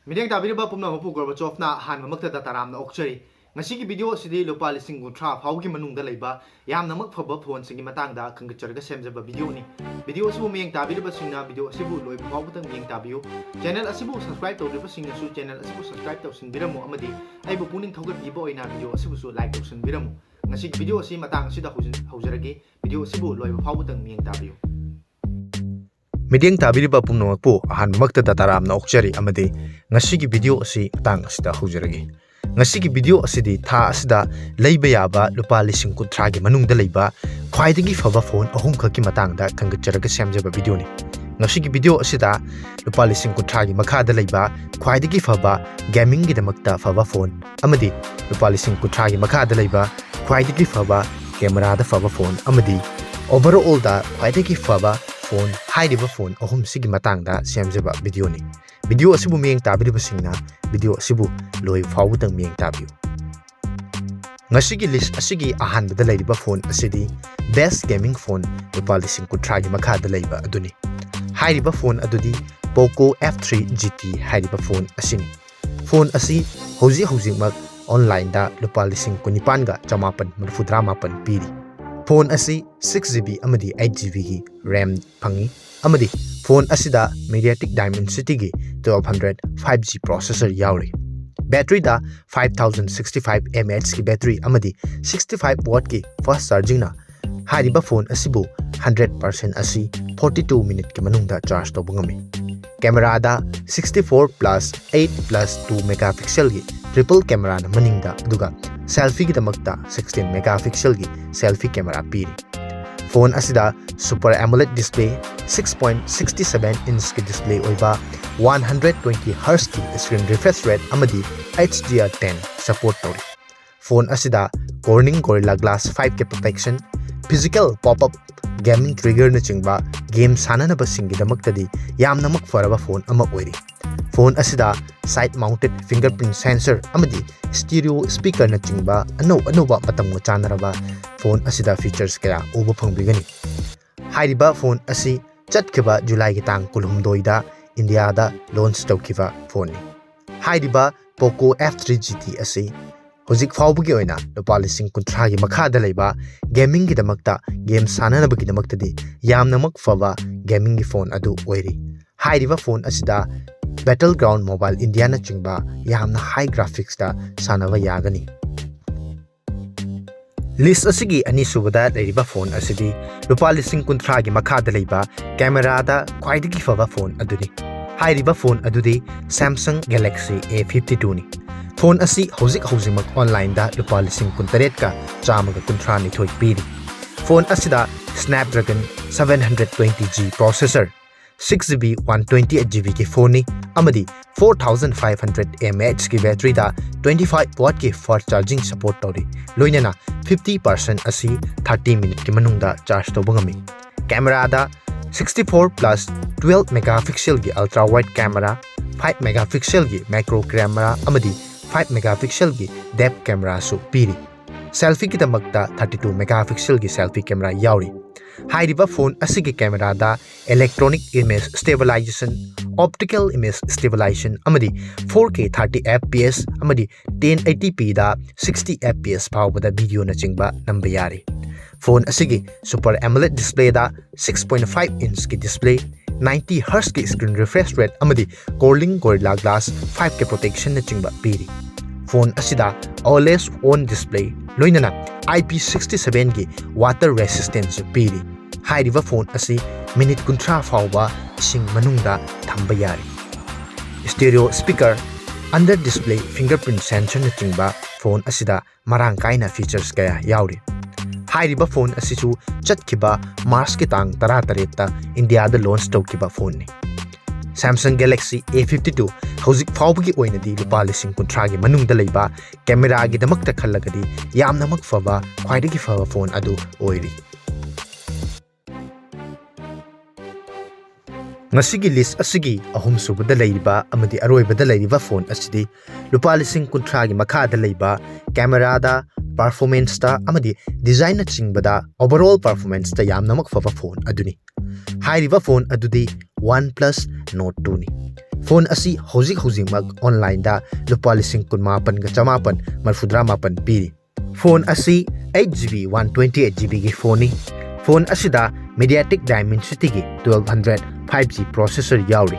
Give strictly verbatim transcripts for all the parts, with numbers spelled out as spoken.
ꯃꯤꯠꯌꯦꯡ ꯇꯥꯕꯤꯔꯤꯕ ꯄꯨꯝꯅꯃꯛꯄꯨ ꯒꯣꯔꯕꯥꯆꯣꯐꯅ ꯑꯍꯥꯟꯕꯃꯛꯇꯗ ꯇꯔꯥꯝꯅ ꯑꯣꯛꯆꯔꯤ꯫ ꯉꯁꯤꯒꯤ ꯚꯤꯗꯤꯑꯣ ꯑꯁꯤꯗꯤ ꯂꯨꯄꯥ ꯂꯤꯁꯤꯡ ꯀꯨꯟꯊ꯭ꯔꯥ ꯐꯥꯎꯕꯒꯤ ꯃꯅꯨꯡꯗ ꯂꯩꯕ ꯌꯥꯝꯅꯃꯛ ꯐꯕ ꯐꯣꯟꯁꯤꯡꯒꯤ ꯃꯇꯥꯡꯗ ꯈꯟꯒꯠꯆꯔꯒ ꯁꯦꯝꯖꯕ ꯚꯤꯗꯤꯑꯣꯅꯤ꯫ ꯚꯤꯗꯤꯑꯣ ꯑꯁꯤꯕꯨ ꯃꯤꯠꯌꯦꯡ ꯇꯥꯕꯤꯔꯤꯕꯁꯤꯡꯅ ꯚꯤꯗꯤꯑꯣ ꯑꯁꯤꯕꯨ ꯂꯣꯏꯕ ꯐꯥꯎꯕꯗ ꯃꯤꯠꯌꯦꯡ ꯇꯥꯕꯤꯌꯨ꯫ ꯆꯦꯅꯦꯜ ꯑꯁꯤꯕꯨ ꯁꯕꯁꯀ꯭ꯔꯥꯏꯕ ꯇꯧꯗ꯭ꯔꯤꯕꯁꯤꯡꯅꯁꯨ ꯆꯦꯅꯦꯜ ꯑꯁꯤꯕꯨ ꯁꯕꯁꯀ꯭ꯔꯥꯏꯕ ꯇꯧꯁꯤꯟꯕꯤꯔꯝꯃꯨ ꯑꯃꯗꯤ ꯑꯩꯕꯨ ꯄꯨꯛꯅꯤꯡ ꯊꯧꯒꯠꯄꯤꯕ ꯑꯣꯏꯅ ꯚꯤꯗꯤꯑꯣ ꯑꯁꯤꯕꯨꯁꯨ ꯂꯥꯏꯛ ꯇꯧꯁꯤꯟꯕꯤꯔꯝꯃꯨ꯫ ꯉꯁꯤꯒꯤ ꯚꯤꯗꯤꯑꯣ ꯑꯁꯤ ꯃꯇꯥꯡ ꯑꯁꯤꯗ ꯍꯧꯖꯤꯟ-, ꯍꯧꯖꯔꯒꯦ꯫ ꯚꯤꯗꯤꯑꯣ ꯑꯁꯤꯕꯨ ꯂꯣꯏꯕ ꯐꯥꯎꯕꯗ ꯃꯤꯠꯌꯦꯡ ꯇꯥꯕꯤꯌꯨ꯫ ꯃꯤꯠꯌꯦꯡ ꯇꯥꯕꯤꯔꯤꯕ ꯄꯨꯝꯅꯃꯛꯄꯨ ꯑꯍꯥꯟꯕꯃꯛꯇꯗ ꯇꯔꯥꯝꯅ ꯑꯣꯛꯆꯔꯤ ꯑꯃꯗꯤ ꯉꯁꯤꯒꯤ ꯚꯤꯗꯤꯑꯣ ꯑꯁꯤ ꯃꯇꯥꯡ ꯑꯁꯤꯗ ꯍꯧꯖꯔꯒꯦ꯫ ꯉꯁꯤꯒꯤ ꯚꯤꯗꯤꯑꯣ ꯑꯁꯤꯗꯤ ꯊꯥ ꯑꯁꯤꯗ ꯂꯩꯕ ꯌꯥꯕ ꯂꯨꯄꯥ ꯂꯤꯁꯤꯡ ꯀꯨꯟꯊ꯭ꯔꯥꯒꯤ ꯃꯅꯨꯡꯗ ꯂꯩꯕ ꯈ꯭ꯋꯥꯏꯗꯒꯤ ꯐꯕ ꯐꯣꯟ ꯑꯍꯨꯝꯈꯛꯀꯤ ꯃꯇꯥꯡꯗ ꯈꯟꯒꯠꯆꯔꯒ ꯁꯦꯝꯖꯕ ꯚꯤꯗꯤꯑꯣꯅꯤ꯫ ꯉꯁꯤꯒꯤ ꯚꯤꯗꯤꯑꯣ ꯑꯁꯤꯗ ꯂꯨꯄꯥ ꯂꯤꯁꯤꯡ ꯀꯨꯟꯊ꯭ꯔꯥꯒꯤ ꯃꯈꯥꯗ ꯂꯩꯕ ꯈ꯭ꯋꯥꯏꯗꯒꯤ ꯐꯕ ꯒꯦꯃꯤꯡꯒꯤꯗꯃꯛꯇ ꯐꯕ ꯐꯣꯟ ꯑꯃꯗꯤ ꯂꯨꯄꯥ ꯂꯤꯁꯤꯡ ꯀꯨꯟꯊ꯭ꯔꯥꯒꯤ ꯃꯈꯥꯗ ꯂꯩꯕ ꯈ꯭ꯋꯥꯏꯗꯒꯤ ꯐꯕ ꯀꯦꯃꯦꯔꯥꯗ ꯐꯕ ꯐꯣꯟ ꯑꯃꯗꯤ overallꯗ ꯈ꯭ꯋꯥꯏꯗꯒꯤ ꯐꯕ ꯐꯣꯟ ꯍꯥꯏꯔꯤꯕ ꯐꯣꯟ ꯑꯍꯨꯝꯁꯤꯒꯤ ꯃꯇꯥꯡꯗ ꯁꯦꯝꯖꯕ ꯚꯤꯗꯤꯑꯣꯅꯤ꯫ ꯚꯤꯗꯤꯑꯣ ꯑꯁꯤꯕꯨ ꯃꯤꯠꯌꯦꯡ ꯇꯥꯕꯤꯔꯤꯕꯁꯤꯡꯅ ꯚꯤꯗꯤꯑꯣ ꯑꯁꯤꯕꯨ ꯂꯣꯏꯕ ꯐꯥꯎꯕꯗꯪ ꯃꯤꯠꯌꯦꯡ ꯇꯥꯕꯤꯌꯨ꯫ ꯉꯁꯤꯒꯤ ꯂꯤꯁ ꯑꯁꯤꯒꯤ ꯑꯍꯥꯟꯕꯗ ꯂꯩꯔꯤꯕ ꯐꯣꯟ ꯑꯁꯤꯗꯤ best gaming phone ꯂꯨꯄꯥ ꯂꯤꯁꯤꯡ ꯀꯨꯟꯊ꯭ꯔꯥꯒꯤ ꯃꯈꯥꯗ ꯂꯩꯕ ꯑꯗꯨꯅꯤ꯫ ꯍꯥꯏꯔꯤꯕ ꯐꯣꯟ ꯑꯗꯨꯗꯤ Poco F three G T ꯍꯥꯏꯔꯤꯕ ꯐꯣꯟ ꯑꯁꯤꯅꯤ꯫ ꯐꯣꯟ ꯑꯁꯤ ꯍꯧꯖꯤꯛ ꯍꯧꯖꯤꯛꯃꯛ ꯑꯣꯟꯂꯥꯏꯟꯗ ꯂꯨꯄꯥ ꯂꯤꯁꯤꯡ ꯀꯨꯟꯅꯤꯄꯥꯟꯒ ꯆꯃꯥꯄꯟ ꯃꯔꯤꯐꯨꯇꯔꯥ ꯃꯥꯄꯟ ꯄꯤꯔꯤ꯫ ꯐꯣꯟ ꯑꯁꯤ six GB ꯑꯃꯗꯤ eight GBꯒꯤ RAM ꯐꯪꯏ ꯑꯃꯗꯤ ꯐꯣꯟ ꯑꯁꯤꯗ MediaTek Dimensityꯒꯤ twelve hundred five G processor ꯌꯥꯎꯔꯤ꯫ ꯕꯦꯇ꯭ꯔꯤꯗ five thousand sixty five mAhꯀꯤ ꯕꯦꯇ꯭ꯔꯤ ꯑꯃꯗꯤ sixty five wattꯀꯤ fast chargingꯅ ꯍꯥꯏꯔꯤꯕ ꯐꯣꯟ ꯑꯁꯤꯕꯨ hundred percent ꯑꯁꯤ forty two minuteꯀꯤ ꯃꯅꯨꯡꯗ charge ꯇꯧꯕ ꯉꯝꯃꯤ꯫ ꯀꯦꯃꯦꯔꯥꯗ sixty four plus eight plus two megapixelꯒꯤ triple cameraꯅ ꯃꯅꯤꯡꯗ, ꯑꯗꯨꯒ selfieꯒꯤꯗꯃꯛꯇ sixteen megapixelꯒꯤ selfie camera ꯄꯤꯔꯤ꯫ ꯐꯣꯟ ꯑꯁꯤꯗ Super AMOLED display, six point six seven inchꯀꯤ display ꯑꯣꯏꯕ, one hundred twenty Hzꯀꯤ screen refresh rate ꯑꯃꯗꯤ H D R ten support ꯇꯧꯔꯤ꯫ Phone ꯑꯁꯤꯗ Corning Gorilla Glass fiveꯀꯤ protection, physical pop-up gaming triggerꯅꯆꯤꯡꯕ game ꯁꯥꯟꯅꯅꯕꯁꯤꯡꯒꯤꯗꯃꯛꯇꯗꯤ ꯌꯥꯝꯅꯃꯛ ꯐꯔꯕ phone ꯑꯃ ꯑꯣꯏꯔꯤ꯫ ꯐꯣꯟ ꯑꯁꯤꯗ side mounted fingerprint sensor ꯑꯃꯗꯤ stereo speakerꯅꯆꯤꯡꯕ ꯑꯅꯧ ꯑꯅꯧꯕ ꯃꯇꯝꯒ ꯆꯥꯟꯅꯔꯕ ꯐꯣꯟ ꯑꯁꯤꯗ features ꯀꯌꯥ ꯎꯕ ꯐꯪꯕꯤꯒꯅꯤ꯫ ꯍꯥꯏꯔꯤꯕ ꯐꯣꯟ ꯑꯁꯤ ꯆꯠꯈꯤꯕ ꯖꯨꯂꯥꯏꯒꯤ ꯇꯥꯡ ꯀꯨꯟꯍꯨꯝꯗꯣꯏꯗ ꯏꯟꯗꯤꯌꯥꯗ launch ꯇꯧꯈꯤꯕ ꯐꯣꯟꯅꯤ꯫ ꯍꯥꯏꯔꯤꯕ Poco F three G T ꯑꯁꯤ ꯍꯧꯖꯤꯛ ꯐꯥꯎꯕꯒꯤ ꯑꯣꯏꯅ ꯂꯨꯄꯥ ꯂꯤꯁꯤꯡ ꯀꯨꯟꯊ꯭ꯔꯥꯒꯤ ꯃꯈꯥꯗ ꯂꯩꯕ ꯒꯦꯃꯤꯡꯒꯤꯗꯃꯛꯇ, ꯒꯦꯝ ꯁꯥꯟꯅꯅꯕꯒꯤꯗꯃꯛꯇꯗꯤ ꯌꯥꯝꯅꯃꯛ ꯐꯕ ꯒꯦꯃꯤꯡꯒꯤ ꯐꯣꯟ ꯑꯗꯨ ꯑꯣꯏꯔꯤ꯫ ꯍꯥꯏꯔꯤꯕ ꯐꯣꯟ ꯑꯁꯤꯗ Battleground Mobile Indiaꯅꯆꯤꯡꯕ ꯌꯥꯝꯅ ꯍꯥꯏ ꯒ꯭ꯔꯥꯐꯤꯛꯁꯇ ꯁꯥꯟꯅꯕ ꯌꯥꯒꯅꯤ꯫ ꯂꯤꯁ ꯑꯁꯤꯒꯤ ꯑꯅꯤꯁꯨꯕꯗ ꯂꯩꯔꯤꯕ ꯐꯣꯟ ꯑꯁꯤꯗꯤ ꯂꯨꯄꯥ ꯂꯤꯁꯤꯡ ꯀꯨꯟꯊ꯭ꯔꯥꯒꯤ ꯃꯈꯥꯗ ꯂꯩꯕ ꯀꯦꯃꯦꯔꯥꯗ ꯈ꯭ꯋꯥꯏꯗꯒꯤ ꯐꯕ ꯐꯣꯟ ꯑꯗꯨꯅꯤ꯫ ꯍꯥꯏꯔꯤꯕ ꯐꯣꯟ ꯑꯗꯨꯗꯤ Samsung Galaxy A fifty twoꯅꯤ꯫ ꯐꯣꯟ ꯑꯁꯤ ꯍꯧꯖꯤꯛ ꯍꯧꯖꯤꯛꯃꯛ ꯑꯣꯟꯂꯥꯏꯟꯗ ꯂꯨꯄꯥ ꯂꯤꯁꯤꯡ ꯀꯨꯟꯇꯔꯦꯠꯀ ꯆꯥꯝꯃꯒ ꯀꯨꯟꯊ꯭ꯔꯥꯅꯤꯊꯣꯏ ꯄꯤꯔꯤ꯫ ꯐꯣꯟ ꯑꯁꯤꯗ Snapdragon seven hundred twenty G processor, six GB one twenty eight GBꯒꯤ ꯐꯣꯟꯅꯤ ꯑꯃꯗꯤ four thousand five hundred mAhꯀꯤ ꯕꯦꯇ꯭ꯔꯤꯗ twenty five wattꯀꯤ fast charging support ꯇꯧꯔꯤ, ꯂꯣꯏꯅꯅ fifty percent ꯑꯁꯤ thirty minuteꯀꯤ ꯃꯅꯨꯡꯗ ꯆꯥꯔꯖ ꯇꯧꯕ ꯉꯝꯃꯤ꯫ ꯀꯦꯃꯦꯔꯥꯗ sixty four plus twelve megapixelꯒꯤ ultra wide camera, five megapixelꯒꯤ macro camera ꯑꯃꯗꯤ five megapixelꯒꯤ depth cameraꯁꯨ ꯄꯤꯔꯤ꯫ ꯁꯦꯜꯐꯤꯒꯤꯗꯃꯛꯇ thirty two megapixelꯒꯤ selfie camera ꯌꯥꯎꯔꯤ꯫ ꯍꯥꯏꯔꯤꯕ ꯐꯣꯟ ꯑꯁꯤꯒꯤ ꯀꯦꯃꯦꯔꯥꯗ electronic image stabilization, optical image stabilization ꯑꯃꯗꯤ four K thirty FPS ꯑꯃꯗꯤ ten eighty Pꯗ sixty FPS ꯐꯥꯎꯕꯗ ꯚꯤꯗꯤꯑꯣꯅꯆꯤꯡꯕ ꯅꯝꯕ ꯌꯥꯔꯤ꯫ ꯐꯣꯟ ꯑꯁꯤꯒꯤ Super AMOLED displayꯗ six point five inchꯀꯤ display, ninety Hzꯀꯤ screen refresh rate ꯑꯃꯗꯤ Corning Gorilla Glass fiveꯀꯤ protectionꯅꯆꯤꯡꯕ ꯄꯤꯔꯤ꯫ ꯐꯣꯟ ꯑꯁꯤꯗ always on display ꯂꯣꯏꯅꯅ I P sixty sevenꯒꯤ water resistanceꯁꯨ ꯄꯤꯔꯤ꯫ ꯍꯥꯏꯔꯤꯕ ꯐꯣꯟ ꯑꯁꯤ ꯃꯤꯅꯤꯠ ꯀꯨꯟꯊ꯭ꯔꯥ ꯐꯥꯎꯕ ꯏꯁꯤꯡ ꯃꯅꯨꯡꯗ ꯊꯝꯕ ꯌꯥꯔꯤ꯫ Stereo speaker, under display fingerprint sensorꯅꯆꯤꯡꯕ ꯐꯣꯟ ꯑꯁꯤꯗ ꯃꯔꯥꯡ ꯀꯥꯏꯅ features ꯀꯌꯥ ꯌꯥꯎꯔꯤ꯫ ꯍꯥꯏꯔꯤꯕ ꯐꯣꯟ ꯑꯁꯤꯁꯨ ꯆꯠꯈꯤꯕ ꯃꯥꯔꯆꯀꯤ ꯇꯥꯡ ꯇꯔꯥꯇꯔꯦꯠꯇ ꯏꯟꯗꯤꯌꯥꯗ launch ꯇꯧꯈꯤꯕ ꯐꯣꯟꯅꯤ꯫ Samsung Galaxy A fifty two ꯍꯧꯖꯤꯛ ꯐꯥꯎꯕꯒꯤ ꯑꯣꯏꯅꯗꯤ ꯂꯨꯄꯥ ꯂꯤꯁꯤꯡ ꯀꯨꯟꯊ꯭ꯔꯥꯒꯤ ꯃꯅꯨꯡꯗ ꯂꯩꯕ ꯀꯦꯃꯦꯔꯥꯒꯤꯗꯃꯛꯇ ꯈꯜꯂꯒꯗꯤ ꯌꯥꯝꯅꯃꯛ ꯐꯕ, ꯈ꯭ꯋꯥꯏꯗꯒꯤ ꯐꯕ ꯐꯣꯟ ꯑꯗꯨ ꯑꯣꯏꯔꯤ꯫ ꯉꯁꯤꯒꯤ ꯂꯤꯁ ꯑꯁꯤꯒꯤ ꯑꯍꯨꯝꯁꯨꯕꯗ ꯂꯩꯔꯤꯕ ꯑꯃꯗꯤ ꯑꯔꯣꯏꯕꯗ ꯂꯩꯔꯤꯕ ꯐꯣꯟ ꯑꯁꯤꯗꯤ ꯂꯨꯄꯥ ꯂꯤꯁꯤꯡ ꯀꯨꯟꯊ꯭ꯔꯥꯒꯤ ꯃꯈꯥꯗ ꯂꯩꯕ, ꯀꯦꯃꯦꯔꯥꯗ, ꯄꯔꯐꯣꯔꯃꯦꯟꯁꯇ ꯑꯃꯗꯤ ꯗꯤꯖꯥꯏꯟꯅꯆꯤꯡꯕꯗ overall performanceꯇ ꯌꯥꯝꯅꯃꯛ ꯐꯕ ꯐꯣꯟ ꯑꯗꯨꯅꯤ꯫ ꯍꯥꯏꯔꯤꯕ ꯐꯣꯟ ꯑꯗꯨꯗꯤ OnePlus Nord twoꯅꯤ꯫ ꯐꯣꯟ ꯑꯁꯤ ꯍꯧꯖꯤꯛ ꯍꯧꯖꯤꯛꯃꯛ ꯑꯣꯟꯂꯥꯏꯟꯗ ꯂꯨꯄꯥ ꯂꯤꯁꯤꯡ ꯀꯨꯟꯃꯥꯄꯟꯒ ꯆꯃꯥꯄꯟ ꯃꯔꯤꯐꯨꯇꯔꯥ ꯃꯥꯄꯟ ꯄꯤꯔꯤ꯫ ꯐꯣꯟ ꯑꯁꯤ eight G B one twenty eight G B ꯒꯤ ꯐꯣꯟꯅꯤ꯫ ꯐꯣꯟ ꯑꯁꯤꯗ MediaTek Dimensity ꯒꯤ twelve hundred five G processor ꯌꯥꯎꯔꯤ꯫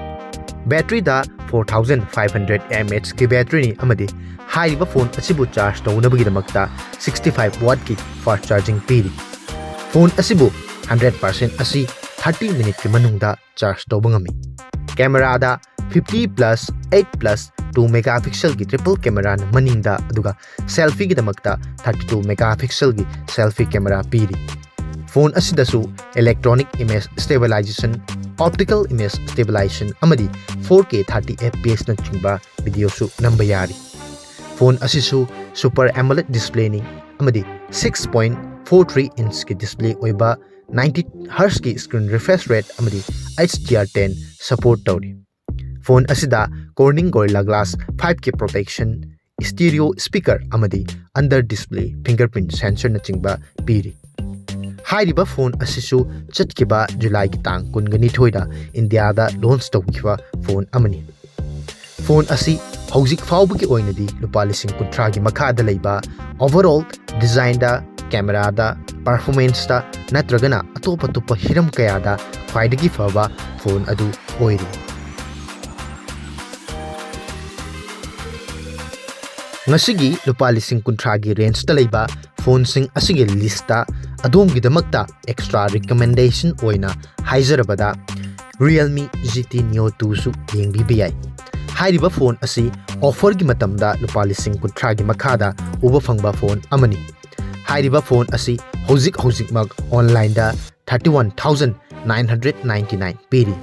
ꯕꯦꯇ꯭ꯔꯤꯗ four thousand five hundred mAh ꯒꯤ ꯕꯦꯇ꯭ꯔꯤꯅꯤ ꯑꯃꯗꯤ ꯍꯥꯏꯔꯤꯕ ꯐꯣꯟ ꯑꯁꯤꯕꯨ ꯆꯥꯔꯖ ꯇꯧꯅꯕꯒꯤꯗꯃꯛꯇ sixty five watt ꯀꯤ fast charging ꯄꯤꯔꯤ꯫ ꯐꯣꯟ ꯑꯁꯤꯕꯨ hundred percent ꯑꯁꯤ thirty minute ꯀꯤ ꯃꯅꯨꯡꯗ ꯆꯥꯔꯖ ꯇꯧꯕ ꯉꯝꯃꯤ꯫ ꯀꯦꯃꯦꯔꯥꯗ fifty plus eight plus two megapixel ꯒꯤ triple camera ꯅ ꯃꯅꯤꯡꯗ, ꯑꯗꯨꯒ selfie ꯒꯤꯗꯃꯛꯇ thirty two megapixel ꯒꯤ selfie camera ꯄꯤꯔꯤ꯫ ꯐꯣꯟ ꯑꯁꯤꯗꯁꯨ electronic image stabilization, optical image stabilization ꯑꯃꯗꯤ four K thirty F P S ꯅꯆꯤꯡꯕ video ꯁꯨ ꯅꯝꯕ ꯌꯥꯔꯤ꯫ ꯐꯣꯟ ꯑꯁꯤꯁꯨ Super AMOLED display ꯅꯤ ꯑꯃꯗꯤ six point four three inch ꯀꯤ display ꯑꯣꯏꯕ ninety hertz ꯀꯤ screen refresh rate ꯑꯃꯗꯤ H D R ten support ꯇꯧꯔꯤ꯫ ꯐꯣꯟ ꯑꯁꯤꯗ Corning Gorilla Glass five ꯀꯤ protection, stereo speaker ꯑꯃꯗꯤ under display fingerprint sensor ꯅꯆꯤꯡꯕ ꯄꯤꯔꯤ꯫ ꯍꯥꯏꯔꯤꯕ ꯐꯣꯟ ꯑꯁꯤꯁꯨ ꯆꯠꯈꯤꯕ ꯖꯨꯂꯥꯏꯒꯤ ꯇꯥꯡ ꯀꯨꯟꯒ ꯅꯤꯊꯣꯏꯗ ꯏꯟꯗꯤꯌꯥꯗ launch ꯇꯧꯈꯤꯕ ꯐꯣꯟ ꯑꯃꯅꯤ꯫ ꯐꯣꯟ ꯑꯁꯤ ꯍꯧꯖꯤꯛ ꯐꯥꯎꯕꯒꯤ ꯑꯣꯏꯅꯗꯤ ꯂꯨꯄꯥ ꯂꯤꯁꯤꯡ ꯀꯨꯟꯊ꯭ꯔꯥꯒꯤ ꯃꯈꯥꯗ ꯂꯩꯕ, overall design ꯗ, ꯀꯦꯃꯦꯔꯥꯗ, performance ꯇ ꯅꯠꯇ꯭ꯔꯒꯅ ꯑꯇꯣꯞ ꯑꯇꯣꯞꯄ ꯍꯤꯔꯝ ꯀꯌꯥꯗ ꯈ꯭ꯋꯥꯏꯗꯒꯤ ꯐꯕ ꯐꯣꯟ ꯑꯗꯨ ꯑꯣꯏꯔꯤ꯫ ꯉꯁꯤꯒꯤ ꯂꯨꯄꯥ ꯂꯤꯁꯤꯡ ꯀꯨꯟꯊ꯭ꯔꯥꯒꯤ range ꯇ ꯂꯩꯕ ꯐꯣꯟꯁꯤꯡ ꯑꯁꯤꯒꯤ list ꯇ ꯑꯗꯣꯝꯒꯤꯗꯃꯛꯇ extra recommendation ꯑꯣꯏꯅ ꯍꯥꯏꯖꯔꯕꯗ, Realme G T Neo two ꯁꯨ ꯌꯦꯡꯕꯤꯕ ꯌꯥꯏ꯫ ꯍꯥꯏꯔꯤꯕ ꯐꯣꯟ ꯑꯁꯤ offer ꯒꯤ ꯃꯇꯝꯗ ꯂꯨꯄꯥ ꯂꯤꯁꯤꯡ ꯀꯨꯟꯊ꯭ꯔꯥꯒꯤ ꯃꯈꯥꯗ ꯎꯕ ꯐꯪꯕ ꯐꯣꯟ ꯑꯃꯅꯤ꯫ ꯍꯥꯏꯔꯤꯕ ꯐꯣꯟ ꯑꯁꯤ ꯍꯧꯖꯤꯛ ꯍꯧꯖꯤꯛꯃꯛ online ꯗ thirty one thousand nine hundred ninety nine ꯄꯤꯔꯤ꯫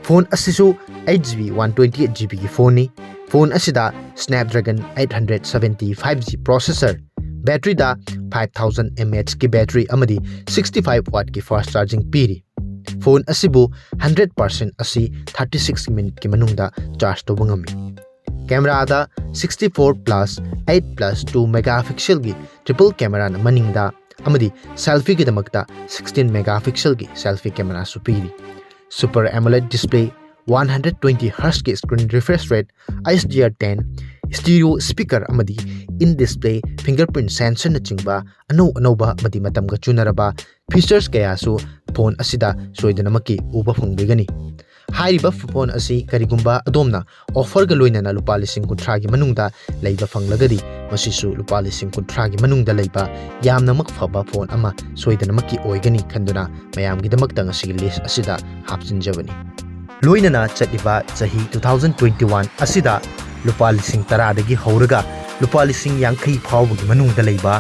ꯐꯣꯟ ꯑꯁꯤꯁꯨ eight G B one twenty eight G B ꯒꯤ ꯐꯣꯟꯅꯤ꯫ ꯐꯣꯟ ꯑꯁꯤꯗ Snapdragon eight hundred seventy five G processor, ꯕꯦꯇ꯭ꯔꯤꯗ five thousand mAh ꯀꯤ ꯕꯦꯇ꯭ꯔꯤ ꯑꯃꯗꯤ sixty five watt ꯀꯤ fast charging ꯄꯤꯔꯤ꯫ Phone ꯑꯁꯤꯕꯨ hundred percent ꯑꯁꯤ thirty six minute ꯀꯤ ꯃꯅꯨꯡꯗ ꯆꯥꯔꯖ ꯇꯧꯕ ꯉꯝꯃꯤ꯫ ꯀꯦꯃꯦꯔꯥꯗ sixty four plus eight plus two megapixel ꯒꯤ triple camera ꯅ ꯃꯅꯤꯡꯗ ꯑꯃꯗꯤ selfie ꯒꯤꯗꯃꯛꯇ sixteen megapixel ꯒꯤ selfie camera ꯁꯨ ꯄꯤꯔꯤ꯫ Super AMOLED display, one hundred twenty hertz ꯀꯤ screen refresh rate, H D R ten, stereo speaker ꯑꯃꯗꯤ in display fingerprint sensor ꯅꯆꯤꯡꯕ ꯑꯅꯧ ꯑꯅꯧꯕ ꯑꯃꯗꯤ ꯃꯇꯝꯒ ꯆꯨꯅꯔꯕ features ꯀꯌꯥꯁꯨ phone ꯑꯁꯤꯗ ꯁꯣꯏꯗꯅꯃꯛꯀꯤ ꯎꯕ ꯐꯪꯕꯤꯒꯅꯤ꯫ ꯍꯥꯏꯔꯤꯕ phone ꯑꯁꯤ ꯀꯔꯤꯒꯨꯝꯕ ꯑꯗꯣꯝꯅ offer ꯒ ꯂꯣꯏꯅꯅ ꯂꯨꯄꯥ ꯂꯤꯁꯤꯡ ꯀꯨꯟꯊ꯭ꯔꯥꯒꯤ ꯃꯅꯨꯡꯗ ꯂꯩꯕ ꯐꯪꯂꯒꯗꯤ, ꯃꯁꯤꯁꯨ ꯂꯨꯄꯥ ꯂꯤꯁꯤꯡ ꯀꯨꯟꯊ꯭ꯔꯥꯒꯤ ꯃꯅꯨꯡꯗ ꯂꯩꯕ ꯌꯥꯝꯅꯃꯛ ꯐꯕ phone ꯑꯃ ꯁꯣꯏꯗꯅꯃꯛꯀꯤ ꯑꯣꯏꯒꯅꯤ ꯈꯟꯗꯨꯅ ꯃꯌꯥꯝꯒꯤꯗꯃꯛꯇ ꯉꯁꯤꯒꯤ list ꯑꯁꯤꯗ ꯍꯥꯞꯆꯤꯟꯖꯕꯅꯤ꯫ ꯂꯣꯏꯅꯅ ꯆꯠꯂꯤꯕ ꯆꯍꯤ two thousand twenty-one ꯑꯁꯤꯗ ꯂꯨꯄꯥ ꯂꯤꯁꯤꯡ ꯇꯔꯥꯗꯒꯤ ꯍꯧꯔꯒ ꯂꯨꯄꯥ ꯂꯤꯁꯤꯡ ꯌꯥꯡꯈꯩ ꯐꯥꯎꯕꯒꯤ ꯃꯅꯨꯡꯗ ꯂꯩꯕ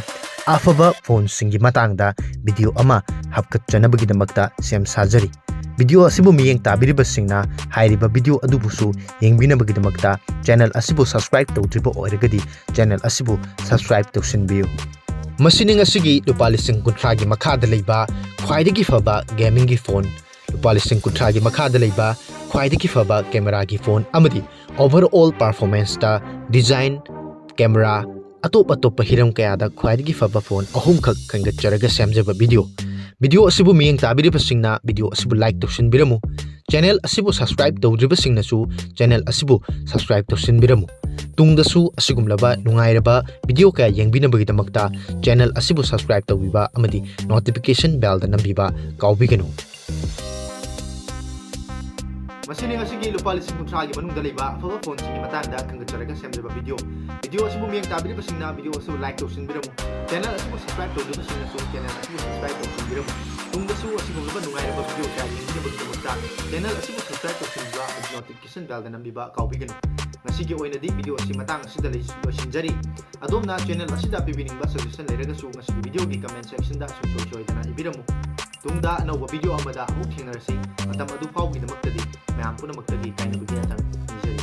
ꯑꯐꯕ phone ꯁꯤꯡꯒꯤ ꯃꯇꯥꯡꯗ video ꯑꯃ ꯍꯥꯞꯀꯠꯆꯅꯕꯒꯤꯗꯃꯛꯇ ꯁꯦꯝ ꯁꯥꯖꯔꯤ꯫ Video ꯑꯁꯤꯕꯨ ꯃꯤꯠꯌꯦꯡ ꯇꯥꯕꯤꯔꯤꯕꯁꯤꯡꯅ ꯍꯥꯏꯔꯤꯕ video ꯑꯗꯨꯕꯨꯁꯨ ꯌꯦꯡꯕꯤꯅꯕꯒꯤꯗꯃꯛꯇ channel ꯑꯁꯤꯕꯨ subscribe ꯇꯧꯗ꯭ꯔꯤꯕ ꯑꯣꯏꯔꯒꯗꯤ channel ꯑꯁꯤꯕꯨ subscribe ꯇꯧꯁꯤꯟꯕꯤꯌꯨ꯫ ꯃꯁꯤꯅꯤ ꯉꯁꯤꯒꯤ ꯂꯨꯄꯥ ꯂꯤꯁꯤꯡ ꯀꯨꯟꯊ꯭ꯔꯥꯒꯤ ꯃꯈꯥꯗ ꯂꯩꯕ ꯈ꯭ꯋꯥꯏꯗꯒꯤ ꯐꯕ gaming ꯒꯤ phone꯫ ꯂꯨꯄꯥ ꯂꯤꯁꯤꯡ ꯀꯨꯟꯊ꯭ꯔꯥꯒꯤ ꯃꯈꯥꯗ ꯂꯩꯕ ꯈ꯭ꯋꯥꯏꯗꯒꯤ ꯐꯕ camera ꯒꯤ phone ꯑꯃꯗꯤ overall performance ꯇ design, camera, ꯑꯇꯣꯞ ꯑꯇꯣꯞꯄ ꯍꯤꯔꯝ ꯀꯌꯥꯗ ꯈ꯭ꯋꯥꯏꯗꯒꯤ ꯐꯕ phone ꯑꯍꯨꯝꯈꯛ ꯈꯟꯒꯠꯆꯔꯒ ꯁꯦꯝꯖꯕ video꯫ Video ꯑꯁꯤꯕꯨ ꯃꯤꯠꯌꯦꯡ ꯇꯥꯕꯤꯔꯤꯕꯁꯤꯡꯅ video ꯑꯁꯤꯕꯨ like ꯇꯧꯁꯤꯟꯕꯤꯔꯝꯃꯨ꯫ Channel ꯑꯁꯤꯕꯨ subscribe ꯇꯧꯗ꯭ꯔꯤꯕꯁꯤꯡꯅꯁꯨ channel ꯑꯁꯤꯕꯨ subscribe ꯇꯧꯁꯤꯟꯕꯤꯔꯝꯃꯨ꯫ ꯇꯨꯡꯗꯁꯨ ꯑꯁꯤꯒꯨꯝꯂꯕ ꯅꯨꯡꯉꯥꯏꯔꯕ video ꯀꯌꯥ ꯌꯦꯡꯕꯤꯅꯕꯒꯤꯗꯃꯛꯇ channel ꯑꯁꯤꯕꯨ subscribe ꯇꯧꯕꯤꯕ ꯑꯃꯗꯤ notification bell ꯗ ꯅꯝꯕꯤꯕ ꯀꯥꯎꯕꯤꯒꯅꯨ꯫ ꯃꯁꯤꯅꯤ ꯉꯁꯤꯒꯤ ꯂꯨꯄꯥ ꯂꯤꯁꯤꯡ ꯀꯨꯟꯊ꯭ꯔꯥꯒꯤ ꯃꯅꯨꯡꯗ ꯂꯩꯕ ꯑꯐꯕ phone ꯁꯤꯡꯒꯤ ꯃꯇꯥꯡꯗ ꯈꯟꯒꯠꯆꯔꯒ ꯁꯦꯝꯖꯕ video꯫ Video ꯑꯁꯤꯕꯨ ꯃꯤꯠꯌꯦꯡ ꯇꯥꯕꯤꯔꯤꯕꯁꯤꯡꯅ video ꯑꯁꯤꯕꯨ like ꯇꯧꯁꯤꯟꯕꯤꯔꯝꯃꯨ꯫ Channel ꯑꯁꯤꯕꯨ subscribe ꯇꯧꯗ꯭ꯔꯤꯕꯁꯤꯡꯅꯁꯨ channel ꯑꯁꯤꯕꯨ subscribe ꯇꯧꯁꯤꯟꯕꯤꯔꯝꯃꯨ꯫ ꯇꯨꯡꯗꯁꯨ ꯑꯁꯤꯒꯨꯝꯂꯕ ꯅꯨꯡꯉꯥꯏꯔꯕ video ꯀꯌꯥ ꯌꯦꯡꯕꯤꯅꯕꯒꯤꯗꯃꯛꯇ channel ꯑꯁꯤꯕꯨ subscribe ꯇꯧꯁꯤꯟꯕꯤꯕ ꯑꯃꯗꯤ notification bell ꯗ ꯅꯝꯕꯤꯕ ꯀꯥꯎꯕꯤꯒꯅꯨ꯫ ꯉꯁꯤꯒꯤ ꯑꯣꯏꯅꯗꯤ video ꯑꯁꯤ ꯃꯇꯥꯡ ꯑꯁꯤꯗ ꯂꯩ-, ꯂꯣꯏꯁꯤꯟꯖꯔꯤ꯫ ꯑꯗꯣꯝꯅ channel ꯑꯁꯤꯗ ꯄꯤꯕꯤꯅꯤꯡꯕ suggestion ꯂꯩꯔꯒꯁꯨ ꯉꯁꯤꯒꯤ video ꯒꯤ comment section ꯗ ꯁꯨꯡꯁꯣꯏ ꯁꯣꯏꯗꯅ ꯏꯕꯤꯔꯝꯃꯨ꯫ ꯇꯨꯡꯗ ꯑꯅꯧꯕ video ꯑꯃꯗ ꯑꯃꯨꯛ ꯊꯦꯡꯅꯔꯁꯤ꯫ ꯃꯇꯝ ꯑꯗꯨ ꯐꯥꯎꯒꯤꯗꯃꯛꯇꯗꯤ ꯃꯌꯥꯝ ꯄꯨꯝꯅꯃꯛꯇꯒꯤ ꯀꯥꯏꯅꯕꯒꯤ ꯌꯥꯊꯪ ꯅꯤꯖꯔꯤ꯫